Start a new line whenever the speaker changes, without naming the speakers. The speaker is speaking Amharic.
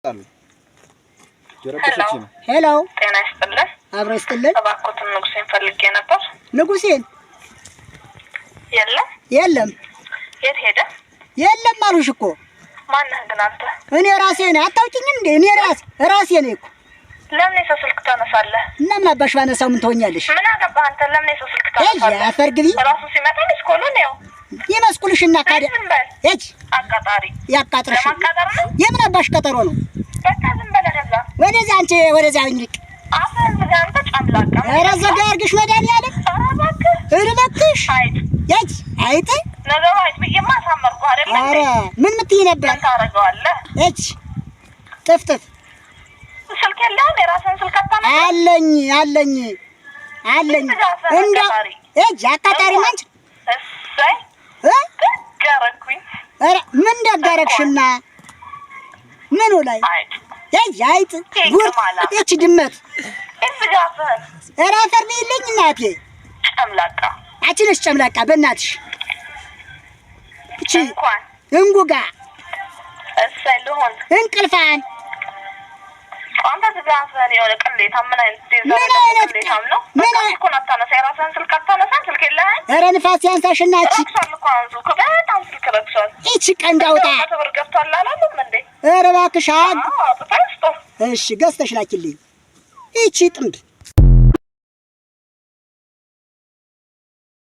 Hello፣
ጤና ይስጥልን።
አብሮ ይስጥልን።
እባክዎትን ንጉሴን ፈልጌ ነበር።
ንጉሴን
የለም።
የለም።
የት ሄደ?
የለም አልሁሽ እኮ።
ማነህ ግን አንተ?
እኔ ራሴ ነኝ። አታውቂኝም እንዴ? እኔ ራሴ ራሴ ነኝ እኮ።
ለምን የሰው ስልክ ታነሳለህ?
እና ምን አባሽ ባነሳው ምን ትሆኛለሽ?
ምን አገባህ አንተ? ለምን የሰው ስልክ
ሂጅ፣
ታነሳለህ?
አፈር ግቢ።
ራሱ ሲመጣ missed call ኡን ያው
ይመስቁልሽና ካዲያ
ዝም በል
ሂጅ፣
አቃጣሪ።
ያቃጥርሽ።
ለማቃጠር ነው።
የምን አባሽ ቀጠሮ ነው?
በቃ ዝም በል ወደዛ።
ወደዚያ አንቺ ወደዚያ እንልቅ።
አፍህን ዝጋ አንተ ጨምላቃ።
ኧረ ዘጋ ያርግሽ መድኃኒዓለም።
ኧረ እባክህ።
ኧረ እባክሽ።
አይጥ።
ሂጅ አይጥ።
ነገሩ አይጥ ብዬማ አሳመርኩህ አይደለ እንዴ?
ኧረ ምን ምትይ ነበር?
ምን ታደርገዋለህ?
ሂጅ ጥፍጥፍ።
ስልክ የለህም? የራስህን ስልክ አታነሳም?
አለኝ አለኝ አለኝ። እንደው ሂጅ አቃጣሪ ማንች።
እሰይ
እ
ደግ አደረኩኝ።
ኧረ ምን እንዳጋረግሽና ምኑ ላይ?
አይጥ።
ሂጅ አይጥ ጉር ይቺ ድመት።
ዝጋ አፍህን።
ኧረ አፈር በይልኝ እናቴ።
ጨምላቃ።
አንቺ ነሽ ጨምላቃ በእናትሽ። እቺ
እንኳን
እንጉጋ።
እሰይ ልሁን።
እንቅልፋን።
አንተ ዝጋ አፍህን። የሆነ ቅሌታም፣ ምን አይነት
ምን አይነት
ቅሌታም ነው?
ምን
በቃ ስልኩን አታነሳ፣ የራስህን ስልክ አታነሳም? ስልክ የለህም?
ኧረ ንፋስ ያንሳሽና እቺ
ረክሷል እኮ አሁን ስልኩ፣ በጣም ስልክ ረክሷል።
ይቺ ቀንድ አውጣ።
100 ብር ገብቷል አላሉም እንዴ?
ኧረ እባክሽ
አዎ፣ አውጥተህ ስጠው።
እሺ ገዝተሽ ላኪልኝ። ይቺ ጥንብ።